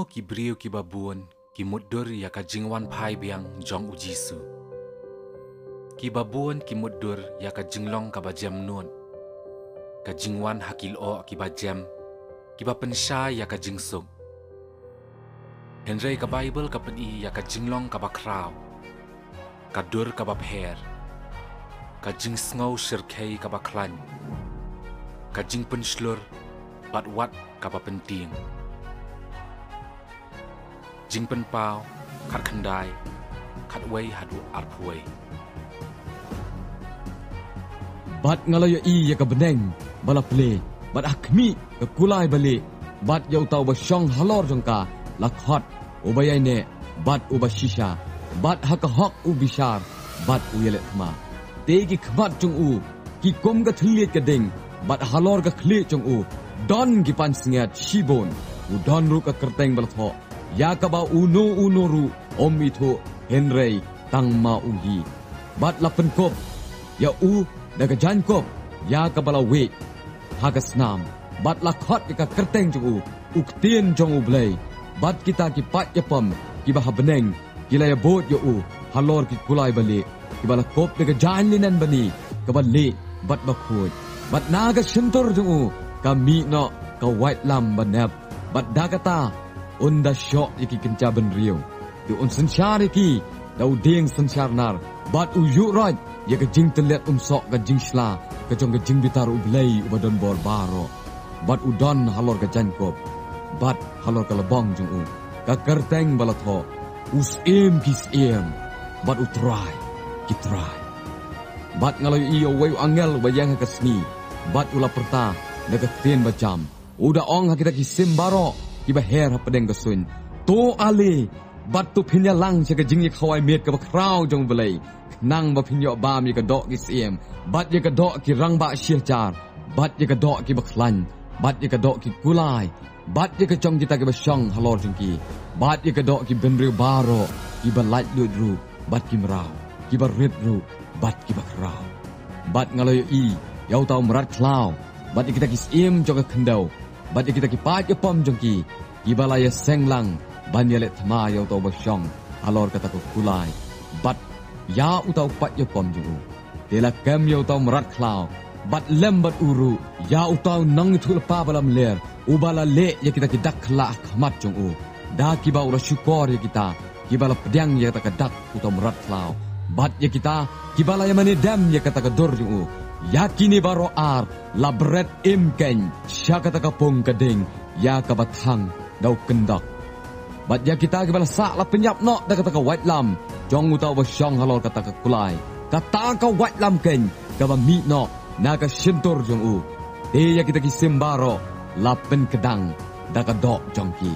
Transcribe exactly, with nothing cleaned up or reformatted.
Ki briew kiba bun ki mutdur ïa ka jingwan phai biang jong U Jisu. Kiba bun ki mutdur ïa ka jinglong kaba jem nud, ka jingwan ha ki lyoh kiba jem, kiba pynshai ïa ka jingsuk. Hynrei ka Baibl ka pyni ïa ka jinglong kaba khraw, ka dur kaba pher, ka jingsngew shyrkhei kaba khlaiñ, ka jingpynshlur bad wat kaba pyntieng. Jingpynpaw khatkhyndai, khatwei haduh arphew wei. Bad nga la ïohi ïa ka bneng ba la plie, bad ha khmih ka kulai balieh, bad ïa uta uba shong halor jong ka la khot, uba ïaineh bad uba shisha, bad ha ka hok u bishar bad u ïaleh thma. Te ki khmat jong u ki kum ka thylliej ka ding, bad halor ka khlieh jong u don ki pansngiat shibun. U don ruh ka kyrteng ba la thoh, ïa kaba uno uno ruh um ithuh, hynrei tang ma u hi. Bad la pynkup ïa u da ka jaiñkup ïa kaba la wieh ha ka snam, bad la khot ïa ka kyrteng jong u, U Ktien jong U Blei. Bad kita ki paid ïapom kiba ha bneng ki la ïabud ïa u halor ki kulai balieh, kiba la kup da ka jaiñ linen bani kaba lieh bad bakhuid. Bad na ka shyntur jong u ka mih noh ka waitlam banep, bad da kata un da shoh ïa ki kynja bynriew. Te un synshar ïa ki da u dieng synshar nar, bad u ïuh roit ïa ka jingtylliat umsoh ka jingshla ka jong ka jingbitar U Blei uba don bor baroh. Bad u don halor ka jaiñkup bad halor ka lbong jong u ka kyrteng ba la thoh, U Syiem ki syiem bad U Trai ki trai. Bad nga la ïohi ïa uwei u angel uba ïeng ha ka sngi, bad u la pyrta da ka ktien ba jam, u da ong ha kita ki sim baroh kiba her hapdeng ka suiñ, To ale, bad to phin ïalang sha ka jingïakhawai miet kaba khraw jong U Blei, khnang ba phin ïoh bam ïa ka doh ki syiem, bad ïa ka doh ki rangbah shihajar, bad ïa ka doh kiba khlaiñ, bad ïa ka doh ki kulai, bad ïa ka jong kita kiba shong halor jong ki, bad ïa ka doh ki bynriew baroh, kiba laitluid ruh bad ki mraw, kiba rit ruh bad kiba khraw. Bad nga la ïohi ïa uta u mrad khlaw, bad ïa kita ki syiem jong ka khyndew, bad ïa kita ki paid ïapom jong ki, kiba la ïaseng lang ban ïaleh thma ïa uta uba shong halor kata ka kulai, bad ïa uta u paid ïapom jong u. Te la kem ïa uta u mrad khlaw, bad lem bad u ruh ïa uta u nongïathuhlypa ba lamler, uba la leh ïa kita ki dak khyllah ha khmat jong u, da kiba u la shukor ïa kita kiba la pdiang ïa kata ka dak uta u mrad khlaw, bad ïa kita kiba la ïamane dem ïa kata ka dur jong u. Ïa kine baroh ar la bret im keiñ sha kata ka pung ka ding ïa kaba thang da u kyndok. Bad ïa kita kiba la sah la pynïap noh da kata ka waitlam jong uta uba shong halor kata ka kulai, kata ka waitlam keiñ kaba mih noh na ka shyntur jong u. Te ïa kita ki sim baroh la pynkdang da ka doh jong ki.